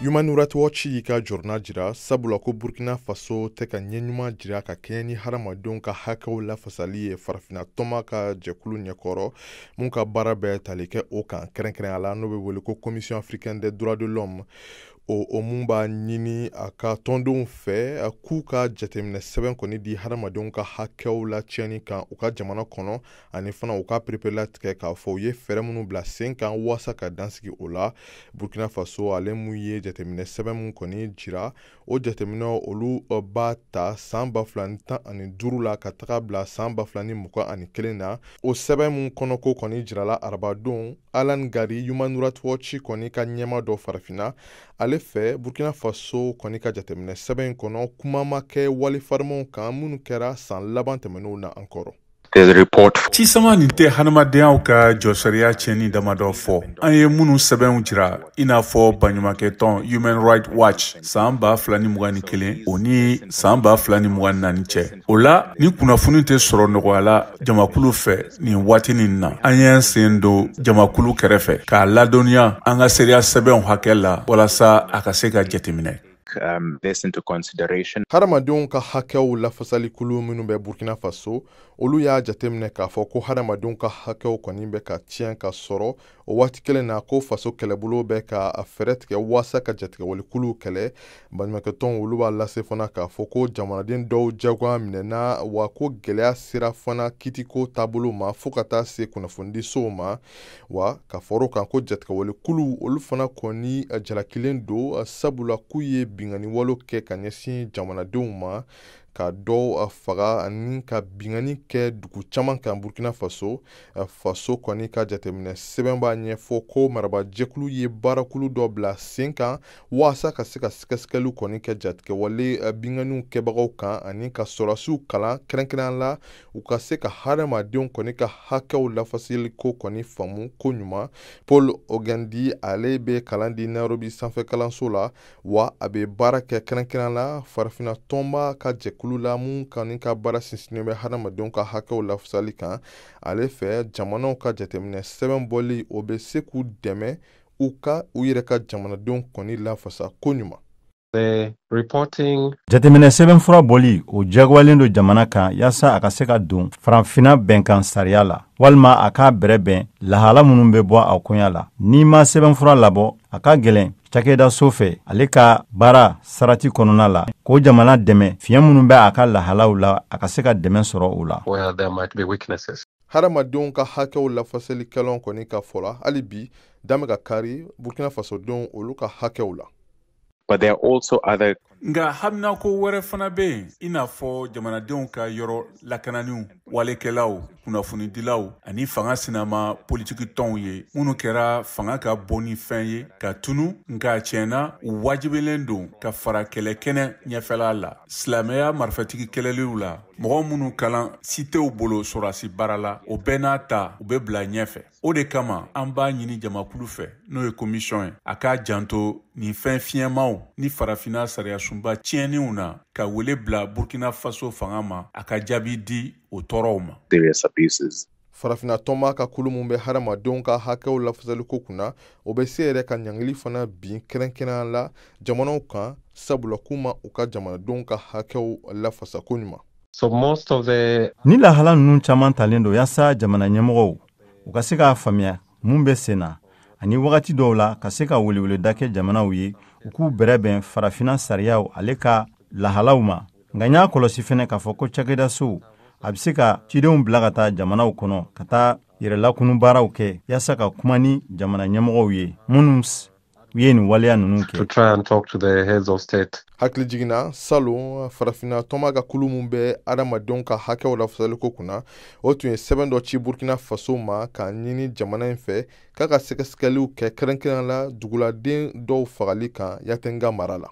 Human Rights Watch y'i ka jɔrɔna jira, sabula ko Burkina Faso tɛ ka ɲɛ ɲuman jira ka kɛɲɛ ni hadamadenw ka hakɛw lafasali ye farafinna tɔnba ka jɛkulu ɲɛkɔrɔ mun ka baara bɛ tali kɛ o kan, kɛrɛnkɛrɛnya la n'o bɛ wele ko Commission africaine des droits de l'homme. O mun b'a ɲini a ka tɔndenw fɛ k'u ka jateminɛ sɛbɛn kɔni di hadamadenw ka hakɛw la tiɲɛni kan u ka jamana kɔnɔ, ani fana u ka pereperelatigɛ k'a fɔ u ye fɛɛrɛ minnu bila sen kan waasa ka dansigi o la. Burkina Faso, ale mun ye jateminɛ sɛbɛn mun kɔni jira, o jateminɛ olu b'a ta san 2015 la ka taga bila san 2021 na. O sɛbɛn mun kɔnɔko kɔni jirala arabadon, Alan Gari, Human Rights Watch kɔni ka ɲɛma dɔ farafinna, ale fɛ, Burkina Faso kɔni ka jateminɛ sɛbɛn in kɔnɔ, kuma ma kɛ wale farimanw kan minnu kɛra san laban tɛmɛnenw na an kɔrɔ. Cisama nin tɛ hadamadenyaw ka jɔsariya tiɲɛni damadɔ fɔ an ye minnu sɛbɛnw jira, i n'a fɔ baɲumankɛtɔn Human Rights Watch san 2021, o ni san 2024 cɛ. O la, ni kunnafoni tɛ sɔrɔ nɔgɔya la jamakulu fɛ nin waati nin na, an y'an sen don jamakulu kɛrɛfɛ k'a ladɔnniya an ka seereya sɛbɛnw hakɛ la, walasa a ka se ka jateminɛ. This into consideration. Hadamadenw ka hakɛw lafasalikulu minnu bɛ Burkina Faso, olu y'a jateminɛ k'a fɔ ko hadamadenw ka hakɛw kɔni bɛ ka tiɲɛ ka sɔrɔ o waati kelen na ko faso kɛlɛbolo bɛ ka fɛɛrɛ tigɛ waasa ka jatigɛwalekuluw kɛlɛ. Baɲumankɛtɔnw, olu b'a lase fana k'a fɔ ko jamanaden dɔw jagoya minɛna, wa ko gɛlɛya sera fana kitiko taabolo ma fo ka taa se kunnafonidisow ma. Wa ka fɔr'o kan ko jatigɛwalekuluw, olu fana kɔni jalakilen don, sabula k'u ye binkanni wale kɛ ka ɲɛsin jamanadenw ma, ka dɔw faga ani ka binkanni kɛ dugu caman kan Burkina Faso. Faso kɔni ka jateminɛ sɛbɛn b'a ɲɛfɔ ko marabajɛkulu ye baarakulu dɔ bila sen kan waasa ka se ka sɛgɛsɛgɛliw kɔni kɛ jatigɛwale binkanniw kɛbagaw kan, ani ka sɔrɔdasiw kalan kɛrɛnkɛrɛnnenya la u ka se ka hadamadenw kɔni ka hakɛw lafasali ko kɔni faamu ko ɲuman. Paul Ogendi, ale bɛ kalan di Nairobi sanfɛ kalanso la, wa a bɛ baara kɛ kɛrɛnkɛrɛnnenya la farafinna tɔnba ka jɛkulu la mun kɔni ka baara sinsinnen bɛ hadamadenw ka hakɛw lafasali kan. Ale fɛ, jamanaw ka jateminɛ sɛbɛn bɔli, o bɛ se k'u dɛmɛ u ka u yɛrɛ ka jamanadenw kɔni lafasa ko ɲuman. Jateminɛ sɛbɛnfura bɔli, o diyagoyalen don jamana kan yaasa a ka se ka don farafinna bɛnkan sariya la, walima a k'a bɛrɛ bɛn lahala minnu bɛ bɔ a koɲa la. N'i ma sɛbɛnfura labɔ, a ka gɛlɛn cakɛdaso fɛ, ale ka baara sarati kɔnɔna la, k'o jamana dɛmɛ fiɲɛ minnu bɛ a ka lahalaw la, a ka se ka dɛmɛ sɔrɔ o la. Hadamadenw ka hakɛw lafasalikɛlaw kɔni ka fɔ la, hali bi dan bɛ ka kari Burkina Fasodenw olu ka hakɛw la. But there are also other Nka haminako wɛrɛ fana bɛ yen, i n'a fɔ jamanadenw ka yɔrɔ lakananiw walekɛlaw, kunnafonidilaw ani fanga sinama politikitɔnw ye minnu kɛra fanga ka bɔ ni fɛn ye ka tunu. Nka tiɲɛna, u wajibilen don ka fara kɛlɛkɛnɛ ɲɛfɛla la silamɛya marifatigi kɛlɛliw la. Mɔgɔ minnu kalan si tɛw bolo sɔrɔdasi baara la, o bɛɛ n'a ta, u bɛ bila ɲɛfɛ. O de kama an b'a ɲini jamakulu fɛ, n'o ye commission ye, a k'a janto nin fɛn fiɲɛmaw ni farafinna sariyasunba tiɲɛniw na, ka wele bila Burkina Faso fanga ma a ka jaabi di o tɔɔrɔw ma. Serious abuses. Farafinna tɔnba ka kulu mun bɛ hadamadenw ka hakɛw lafasaliko kunna, o bɛ se yɛrɛ ka ɲangili fana bin kɛrɛnkɛrɛnnenya la jamanaw kan, sabula k'u ma u ka jamanadenw ka hakɛw lafasa ko ɲuman. So most of the Ni lahala ninnu caman talen don yaasa jamana ɲɛmɔgɔw u ka se k'a faamuya mun bɛ sen na, ani wagati dɔw la ka se ka weleweleda kɛ jamanaw ye u k'u bɛrɛ bɛn farafinna sariyaw ale ka lahalaw ma. Nka n y'a kɔlɔsi fɛnɛ k'a fɔ ko cakɛdasow a bɛ se ka cidenw bila ka taa jamanaw kɔnɔ ka taa yɛrɛlakunu baaraw kɛ yaasa ka kuma ni jamana ɲɛmɔgɔw ye minnu u ye nin waleya ninnu kɛ. To try and talk to the heads of state. Hakili jiginna, salon, farafinna tɔnba ka kulu mun bɛ adamadenw ka hakɛw lafasaliko kunna, o tun ye sɛbɛn dɔ ci Burkina Faso ma k'a ɲini jamana in fɛ k'a ka sɛgɛsɛgɛliw kɛ kɛrɛnkɛrɛn la duguladen dɔw fagali kan Yatenga mara la.